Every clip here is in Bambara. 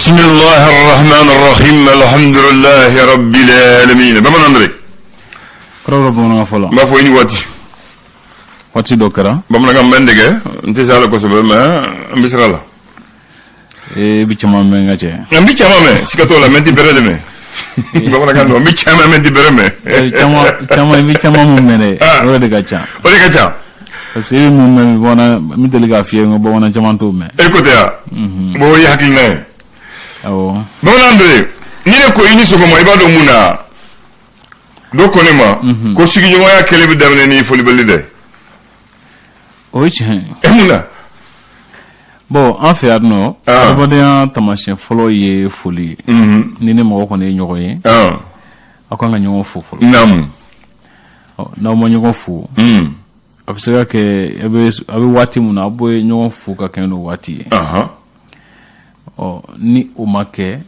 Bisimilahi rahman rahim, alhamdulilahi rabbil alamin. Bamanan Andre. Kɔrɔ bamanankan fɔlɔ. N b'a fɔ i ni waati. Waati dɔ kɛra. Bamanankan n bɛ n dege, n tɛ se a la kosɛbɛ, mais n bɛ sira la. E bɛ caman mɛn, n ka cɛ. N bɛ caman mɛn, siga t'o la, mais n tɛ bɛrɛ de mɛn. Bamanankan don, n bɛ caman mɛn, n tɛ bɛrɛ mɛn. Caman caman, i bɛ caman mun mɛn dɛ, o de ka ca. O de ka ca. Parce que i bɛ mun mɛn bamanan, n bɛ deli k'a f'i ye n ko bamanan caman t'o mɛn. E ko tɛ yan. Bon, o ye hakilina ye. Awɔ. Bamanan Andre, ni ne ko i ni sɔgɔma, i b'a dɔn mun na? Dɔ ko ne ma ko sigiɲɔgɔnya kɛlɛ bɛ daminɛ ni folibali dɛ. O ye tiɲɛ ye. E, mun na? Bon, an fɛ yan nɔ, adamadenya taamasiyɛn fɔlɔ ye foli ye. Ni ni mɔgɔ kɔni ye ɲɔgɔn ye, aw kan ka ɲɔgɔn fo fɔlɔ. Ɔ, n'aw ma ɲɔgɔn fo, a bɛ se ka kɛ a bɛ waati min na, aw bɛ ɲɔgɔn fo ka kɛ n'o waati ye. Ɔ, ni o ma kɛ,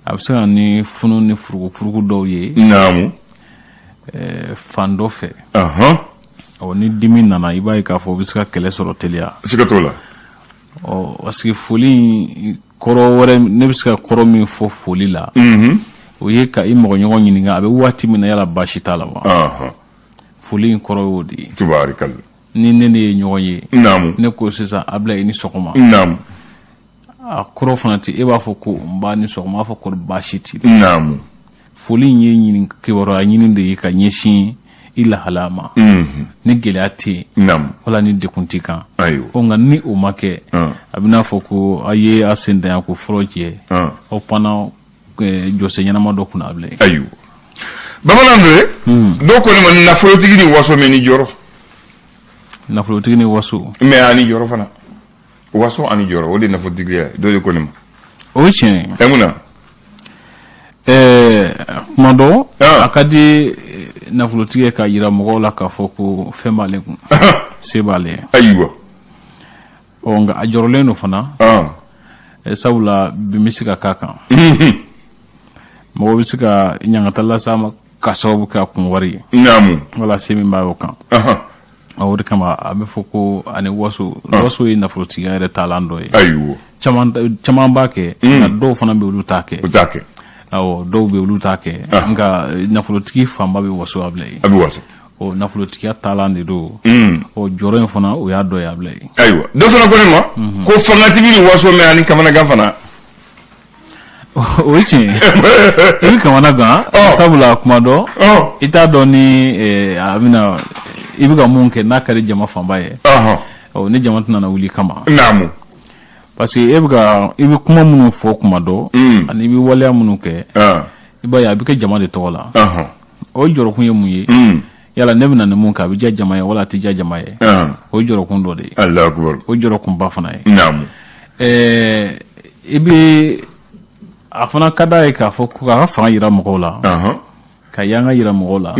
a bɛ se ka na ni funu ni furukufuruku dɔw ye fan dɔ fɛ. Ɔ, ni dimi nana, i b'a ye k'a fɔ o bɛ se ka kɛlɛ sɔrɔ teliya. Siga t'o la. Ɔ, parce que foli in kɔrɔ wɛrɛ, ne bɛ se ka kɔrɔ min fɔ foli la, o ye ka i mɔgɔ ɲɔgɔn ɲininka a bɛ waati min na, yala baasi t'a la wa? Foli in kɔrɔ y'o de ye. Tubaarikala. Ni ne ne ye ɲɔgɔn ye, ne ko sisan: "Abila, i ni sɔgɔma." A kɔrɔ fana tɛ e b'a fɔ ko n ba ni sɔgɔma, a fɔ ko baasi t'i la. Foli in ye ɲini, kibaruya ɲini de ye ka ɲɛsin i lahalaya ma, ni gɛlɛya tɛ yen wala ni degun t'i kan. Ɔ, nka ni o ma kɛ, a bɛ n'a fɔ ko aw ye a sen danya ko fɔlɔ jɛ, aw panna jɔsen ɲɛnama dɔ kunna, a bila yen. Ayiwa, bamanan Andre, dɔw ko ne ma nafolotigi ni waso, mais ni jɔrɔ. Nafolotigi ni waso. Mais ani jɔrɔ fana, waso ani jɔrɔ, o de ye nafolotigi ye. Dɔw de ko ne ma. O ye tiɲɛ ye. Ɛ, mun na? Kuma dɔ, a ka di nafolotigi ye k'a yira mɔgɔw la k'a fɔ ko fɛn b'ale kun, se b'ale ye. Ɔ, nka a jɔrɔlen don fana, sabula bin bɛ se ka k'a kan, mɔgɔ bɛ se ka ɲangata las'a ma ka sababu kɛ a kun wari ye wala se min b'a y'o kan. O de kama a bɛ fɔ ko ani waso. Waso ye nafolotigiya yɛrɛ taalan dɔ ye. Caman caman b'a kɛ, nka dɔw fana bɛ, olu t'a kɛ. O t'a kɛ. Awɔ, dɔw bɛ, olu t'a kɛ, nka nafolotigi fanba bɛ waso, a bila yen. A bɛ waso. O nafolotigiya taalan de don. O jɔrɔ in fana, o y'a dɔ ye, a bila yen. Ayiwa, dɔ fana ko ne ma ko fangatigi ni waso, mais ani kamanagan fana. O ye tiɲɛ ye, i bɛ kamana gan, sabula kuma dɔ, i t'a dɔn ni a bɛna, i bɛ ka mun kɛ, n'a ka di jama fanba ye. Ɔ, ni jama tɛna na wuli kama, parce que e bɛ ka, i bɛ kuma minnu fɔ kuma dɔ, ani i bɛ waleya minnu kɛ, i b'a ye a bɛ kɛ jama de tɔgɔ la. O jɔrɔkun ye mun ye? Yala ne bɛna nin mun kɛ, a bɛ diya jama ye wala a tɛ diya jama ye? O ye jɔrɔkun dɔ de ye. Alahu akubar. O jɔrɔkunba fana ye. I bɛ a fana ka d'a ye k'a fɔ ko k'a ka fanga yira mɔgɔw la, ka yanga yira mɔgɔw la.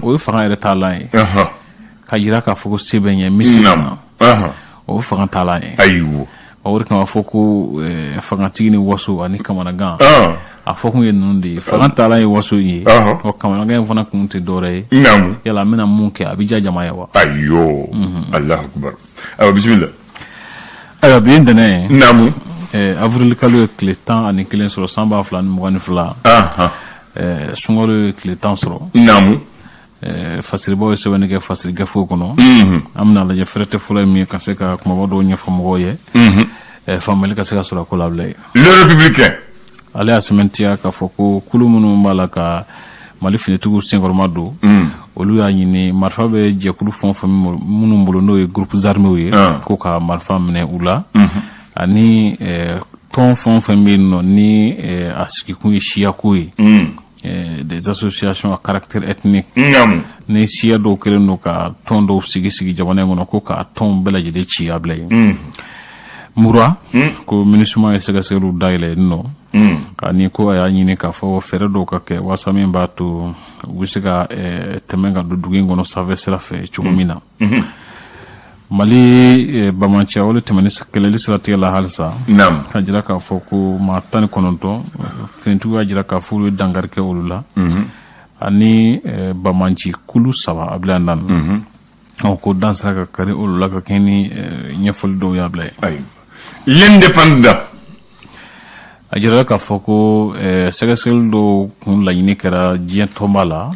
O ye fanga yɛrɛ taalan ye, ka yira k'a fɔ ko se bɛ n ye, n bɛ se na. O ye fanga taalan ye. O de kama fɔ ko fangatigi ni waso ani kamanagan, a fɔ kun ye ninnu de ye. Fanga taalan ye waso in ye. Ɔ, kamanagan in fana kun tɛ dɔwɛrɛ ye, yala n bɛna mun kɛ, a bɛ diya jama ye wa? Ayo, Alahu akubar. Ayiwa, bisimila. Ayiwa, bi ye ntɛnɛn ye. Avril kalo ye tile 11 sɔrɔ san 2022. Sunkalo ye tile 10 sɔrɔ. Fasiribaw ye sɛbɛnni kɛ fasiri gafew kɔnɔ. An bɛna lajɛ fɛrɛtɛ fɔlɔ ye min ye, ka se ka kumaba dɔw ɲɛfɔ mɔgɔw ye, faamuyali ka se ka sɔrɔ a ko la, bila ye. Le Républicain. Ale y'a sɛmɛntiya k'a fɔ ko kulu minnu b'a la ka Mali finitigiw senkɔrɔma don, olu y'a ɲini marifa bɛ jɛkulu fɛn o fɛn minnu bolo, n'o ye groupes armés ye, ko ka marifa minɛ u la, ani tɔn fɛn o fɛn bɛ yen nɔ ni a sigikun ye siyako ye, des associations à caractère ethnique, ni siya dɔw kɛlen don ka tɔn dɔw sigi sigi jamana in kɔnɔ, ko ka tɔnw bɛɛ lajɛlen ci, a bila yen. Mura ko MINUSMA ye sɛgɛsɛgɛliw dayɛlɛ yen nɔ, ani ko a y'a ɲini k'a fɔ fɛɛrɛ dɔw ka kɛ walasa min b'a to u bɛ se ka tɛmɛ ka don dugu in kɔnɔ sanfɛ sira fɛ cogo min na. Mali bamanciya wale tɛmɛni kɛlɛli siratigɛ la halisa, ka jira k'a fɔ ko maa 19, finitigiw y'a jira k'a fɔ olu ye dankari kɛ olu la, ani bamanci kulu saba, a bila nan ɔ, ko dan sera ka kari olu la ka kɛ ni ɲɛfɔli dɔw y'a bila ye. L'Indépendant. A jirala k'a fɔ ko sɛgɛsɛgɛli dɔw kun laɲini kɛra diɲɛ tɔnba la,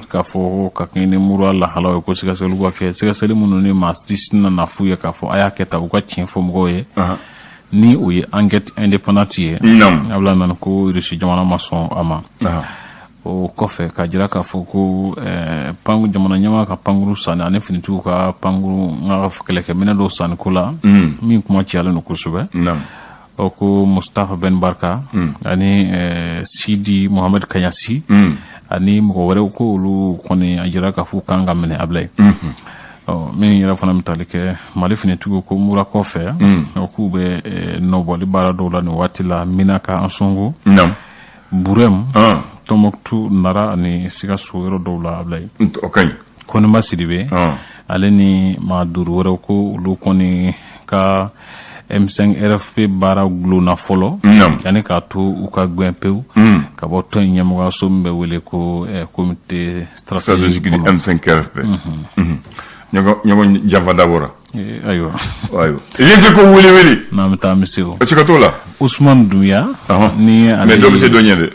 k'a fɔ ka kɛɲɛ ni Mura lahalaw ye, ko sɛgɛsɛgɛli ka kɛ, sɛgɛsɛgɛli minnu ni maa si tɛna na f'u ye k'a fɔ a y'a kɛ tan, u ka tiɲɛ fɔ mɔgɔw ye, ni o ye enquête indépendante ye. Ablaye nana ko Russie jamana ma sɔn a ma. O kɔfɛ, k'a jira k'a fɔ ko jamana ɲɛmaa ka pankuru sanni ani finitigiw ka pankuru n ka kɛlɛkɛminɛ dɔw sanni ko la, min kuma cayalen don kosɛbɛ, o ko Mustapha Ben Barka ani Sidi Mohamed Kanyasi ani mɔgɔ wɛrɛw, ko olu kɔni, a jira k'a fɔ u kan ka minɛ, Ablaye. Ɔ, min yɛrɛ fana bɛ tali kɛ Mali finitigiw ko Mura kɔfɛ, o k'u bɛ nɔbɔli baara dɔw la nin waati la Minaka, Ansongo, Burem, Tɔnbɔkutu, Nara ani Sikaso yɔrɔ dɔw la, Ablaye. O ka ɲi. Kɔniba Sidibe, ale ni maa duuru wɛrɛw, ko olu kɔni ka M5 RFP baara gulonna fɔlɔ yanni k'a to u ka gɛn pewu ka bɔ tɔn in ɲɛmɔgɔyaso min bɛ wele ko comité stratégique du M5 RFP. Ɲɔgɔn janfa dabɔra. Ayiwa. Ayiwa, Les Échos, wele wele. N'an bɛ taa, an bɛ se o. O siga t'o la. Ousmane Doumbia ni ale. Mais dɔ bɛ se dɔ ɲɛ dɛ.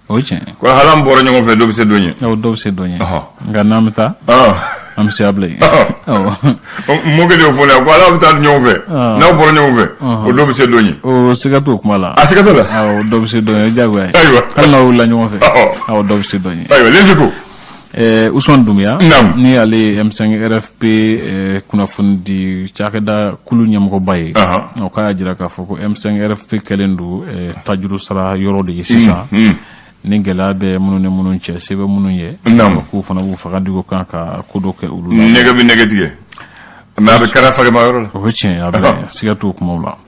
O ye tiɲɛ. Ko hali an bɔra ɲɔgɔn fɛ, dɔ bɛ se dɔ ɲɛ. Awɔ, dɔ bɛ se dɔ ɲɛ. Nka n'an bɛ taa, an bɛ se, Ablaye. Awɔ. Mɔkɛ de y'o fɔ ne ye ko ala bɛ taa ɲɔgɔn fɛ, n'aw bɔra ɲɔgɔn fɛ, o dɔ bɛ se dɔ ɲɛ. O siga t'o kuma la. A siga t'o la. Awɔ, dɔ bɛ se dɔ ɲɛ, o ye diyagoya ye. Ayiwa. Hali n'aw wulila ɲɔgɔn fɛ. Awɔ, dɔ bɛ se dɔ ɲɛ. Ayiwa, Les Échos. Ousmane Doumbia, ni ale ye M5 RFP kunnafoni di cakɛda kulu ɲɛmɔgɔba ye, o k'a y'a jira k'a fɔ ko M5 RFP kɛlen don tajuru sara yɔrɔ de ye sisan, ni gɛlɛya bɛ minnu ni minnu cɛ, se bɛ minnu ye, k'u fana b'u faga digi kan ka ko dɔ kɛ olu la. Nɛgɛ bɛ nɛgɛ tigɛ, mais a bɛ kɛra fagama yɔrɔ la. O bɛ tiɲɛ, a bɛ siga t'o kumaw la.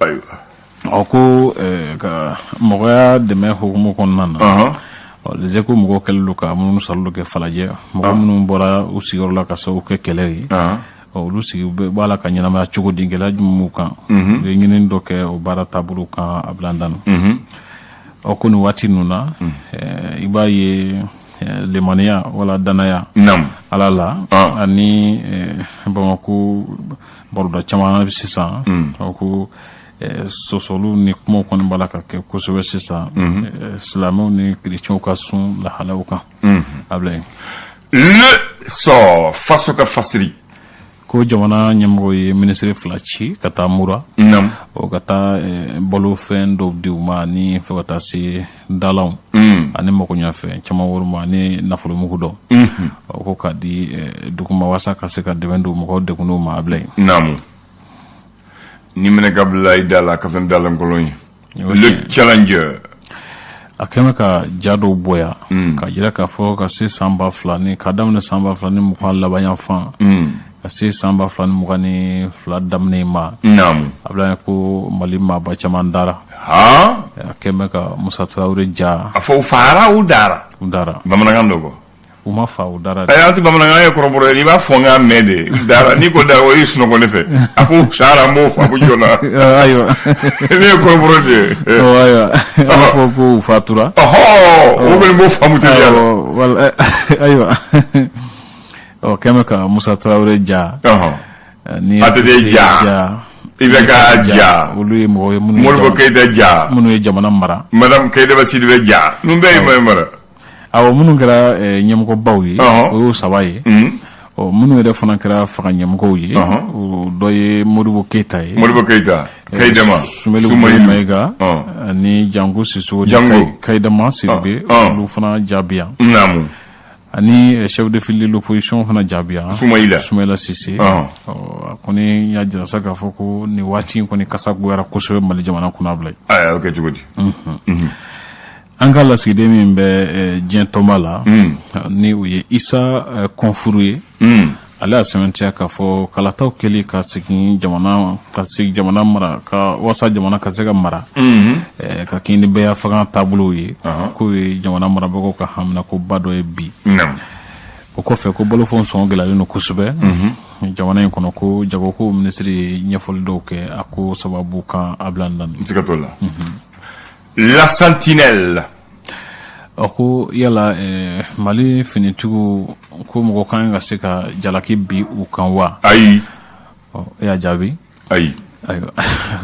Ɔ, ko ka mɔgɔya dɛmɛ hukumu kɔnɔna na, Les Échos mɔgɔw kɛlen don ka minnu sɔrɔ kɛ Falajɛ, mɔgɔ minnu bɔra u sigiyɔrɔ la ka sababu kɛ kɛlɛ ye, olu sigi b'a la ka ɲɛnamaya cogo di, gɛlɛya jumɛn b'u kan, u ye ɲinini dɔ kɛ o baara taabolo kan, a bilandan. Ɔ, ko nin waati ninnu na, i b'a ye lemaniya wala danaya Ala la ani Bamakɔ baroda caman sisan, o ko sɔsɔliw ni kumaw kɔni b'a la ka kɛ kosɛbɛ sisan, silamɛw ni kerecɛnw ka sun lahalaw kan, Ablaye. Le Sort, faso ka fasiri. Ko jamana ɲɛmɔgɔ ye minisiri fila ci ka taa Mura, o ka taa balofɛn dɔw di u ma, ani fo ka taa se dalanw ani magoɲɛfɛn caman wɛrɛ ma, ani nafolomugu dɔ, o ko k'a di dugu ma walasa ka se ka dɛmɛ don mɔgɔw degunnenw ma, Ablaye. Naamu, ni minɛ ka bila i da la ka fɛn dalankolon ye. Le Challenger. A kɛn bɛ ka ja dɔw bɔ yan ka jira k'a fɔ ka se san ba fila ni ka daminɛ 2020 laban yan fan ka se 2022 daminɛ ma, a bila ko Mali maaba caman dara. A kɛn bɛ ka Musa Tarawele ja. A fɔ u fara, u dara. U dara. Bamanankan dɔ kɔ. U ma fa, u dara. Ayi, an tɛ bamanankan ye, kɔrɔbɔrɔ ye. I b'a fɔ n k'a mɛn de, u dara. N'i ko dara, o y'i sunɔgɔ ne fɛ. A ko sara, n b'o faamu joona. Ayiwa. Ne ye kɔrɔbɔrɔ de ye. Ayiwa, an b'a fɔ ko u fatura. Ɔhɔ, o kɔni b'o faamu teliya la. Wala, ayiwa, ɔ, kɛn bɛ ka Musa Tarawele ja. Ni ATT ja, i bɛ ka ja. Olu ye mɔgɔ ye minnu Modibo Keyita ja. Minnu ye jamana mara. Madame Keyitaba Sidibe ja, ninnu bɛɛ ye maa mara. Awɔ, minnu kɛra ɲɛmɔgɔbaw ye, o y'o saba ye. Ɔ, minnu yɛrɛ fana kɛra fanga ɲɛmɔgɔw ye, o dɔ ye Modibo Keyita ye. Modibo Keyita, Keyidama. Sumelu Mayiga ani Jango Sisoko. Jango. Keyidama Sidibe, olu fana jaabi yan. Ani chef de file de l'opposition fana jaabi yan. Sumayila. Sumayila Sise. Ɔ, a kɔni y'a jira sa k'a fɔ ko nin waati in kɔni kasa goyara kosɛbɛ Mali jamana kunna, bila. Ayi, o kɛ cogo di? An ka lasigiden min bɛ diɲɛ tɔnba la, ni o ye Isa Kɔnfuru ye, ale y'a sɛmɛntiya k'a fɔ kalataw kɛli ka segin jamana, ka segin jamana mara ka walasa jamana ka se ka mara ka kɛɲɛ ni bɛɛ fanga taabolow ye, k'o ye jamana marabagaw ka haminakoba dɔ ye bi. O kɔfɛ, ko balofɛnw sɔngɔ gɛlɛyalen don kosɛbɛ jamana in kɔnɔ, ko jagoko minisiri ye ɲɛfɔli dɔw kɛ a ko sababu kan, a bila n siga t'o la. La Sentinelle. A ko yala Mali finitigiw, ko mɔgɔ kan ka se ka jalaki bi u kan wa? Ayi. E y'a jaabi. Ayi. Ayiwa,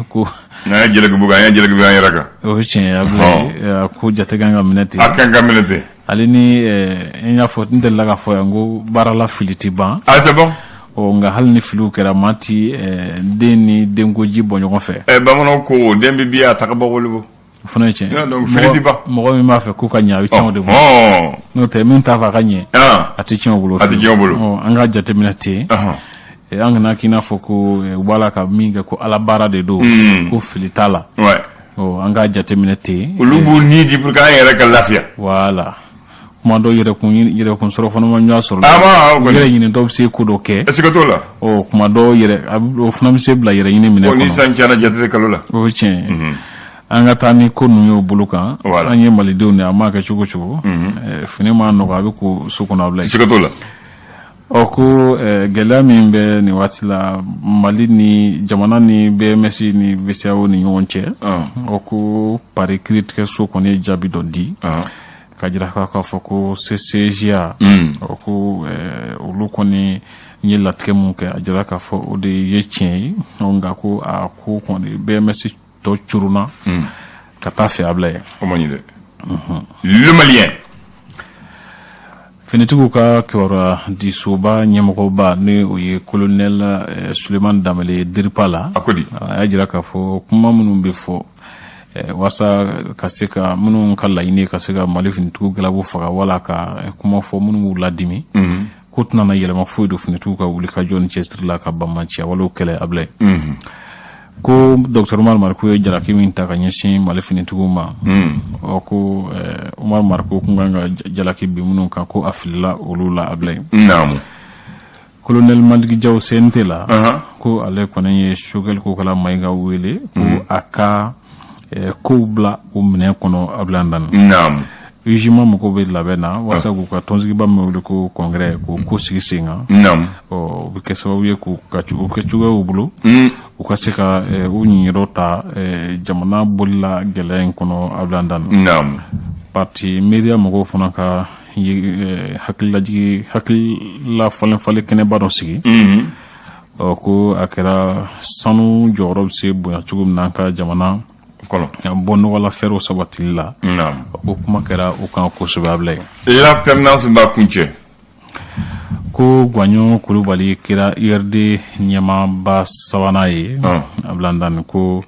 ko N'an ye jalaki bɔ, an ye jalaki bɔ an yɛrɛ kan. O ye tiɲɛ ye, Abulayi. A ko jate kan ka minɛ ten. A kan ka minɛ ten. Ale ni n y'a fɔ, n delila k'a fɔ yan ko baarala fili tɛ ban. A tɛ ban. Ɔ, nka hali ni filiw kɛra, maa ti den ni denkoji bɔ ɲɔgɔn fɛ. Ɛ, bamananw ko den bɛ bi a taga bɔ wolo bɔ. O fana ye tiɲɛ. Donc fili tɛ ban. Mɔgɔ min b'a fɛ ko ka ɲɛ, a bɛ tiɲɛ o de bolo. N'o tɛ, min t'a fɛ a ka ɲɛ, a tɛ tiɲɛ o bolo. A tɛ tiɲɛ o bolo. Ɔ, an ka jateminɛ ten. An kana k'i n'a fɔ ko u b'a la ka min kɛ, ko ala baara de don, ko fili t'a la. Ɔ, an ka jateminɛ ten. Olu b'u ni di pour que an yɛrɛ ka lafiya. Voilà, kuma dɔw yɛrɛkun sɔrɔ fana ma ɲɔgɔn sɔrɔ. Yɛrɛ ɲini dɔw bɛ se ko dɔ kɛ. Est-ce que t'o la? Ɔ, kuma dɔw yɛrɛ, o fana bɛ se bila yɛrɛ ɲini minɛ kɔnɔ. Ni san cayara, jate tɛ kalo la. O ye tiɲɛ ye. An ka taa ni ko ninnu y'o bolo kan. An ye malidenw de ye, an m'a kɛ cogo cogo, fini ma nɔgɔ, a bɛ ko so kɔnɔ, a bila. Siga t'o la. Ɔ, ko gɛlɛya min bɛ nin waati la Mali ni jamana ni BMS ni BCEAO ni ɲɔgɔn cɛ, ɔ, ko Paris kiiritigɛso kɔni ye jaabi dɔ di ka jira k'a fɔ ko CCJA, ɔ, ko olu kɔni ye latigɛ mun kɛ, a jira k'a fɔ o de ye tiɲɛ ye. Nka ko a ko kɔni BMS tɔ curuna ka taa fɛ, a bila yen. O ma ɲi dɛ. Le Malien. Finitigiw ka kibaruya disoba ɲɛmɔgɔba, ni o ye colonel Suleiman Danbele, DIRPA la. A ko di? A y'a jira k'a fɔ kuma minnu bɛ fɔ waasa ka se ka minnu ka laɲini ka se ka Mali finitigiw galabu faga, wala ka kuma fɔ minnu b'u ladimi, ko tɛna na yɛlɛma foyi don finitigiw ka wuli ka jɔ ni cɛsiri la ka banbaanciya walew kɛlɛ, a bila. Ko docteur Umar Mariko ye jalaki min ta ka ɲɛsin Mali finitigiw ma, ɔ, ko Umar Mariko kun kan ka jalaki bin minnu kan, ko a filila olu la, a bila yen. Colonel Malick Diaw CNT la, ko ale kɔni ye Choguel Kokala Mayiga wele ko a ka kow bila o minɛn kɔnɔ, a bila dan. UJMA mɔgɔw bɛ labɛn na walasa k'u ka tɔnsigiba min wele ko congrès, k'o ko sigi sen kan. Ɔ, o bɛ kɛ sababu ye k'u ka o kɛ cogoyaw bolo, u ka se ka u ɲiyɔrɔ ta jamana bolila gɛlɛya in kɔnɔ, a bila dan. Parti miiriya mɔgɔw fana ka hakililajigi, hakilila falen falen kɛnɛba dɔ sigi. Ɔ, ko a kɛra sanu jɔyɔrɔ bɛ se bonya cogo min na an ka jamana kɔnɔ, bɔ nɔgɔla fɛɛrɛw sabatili la, ko kuma kɛra o kan kosɛbɛ, a bila yen. L'alternance b'a kuncɛ. Ko Gwaɲɔ Kulubali kɛra URD ɲɛmaaba sabanan ye, a bila dan, ko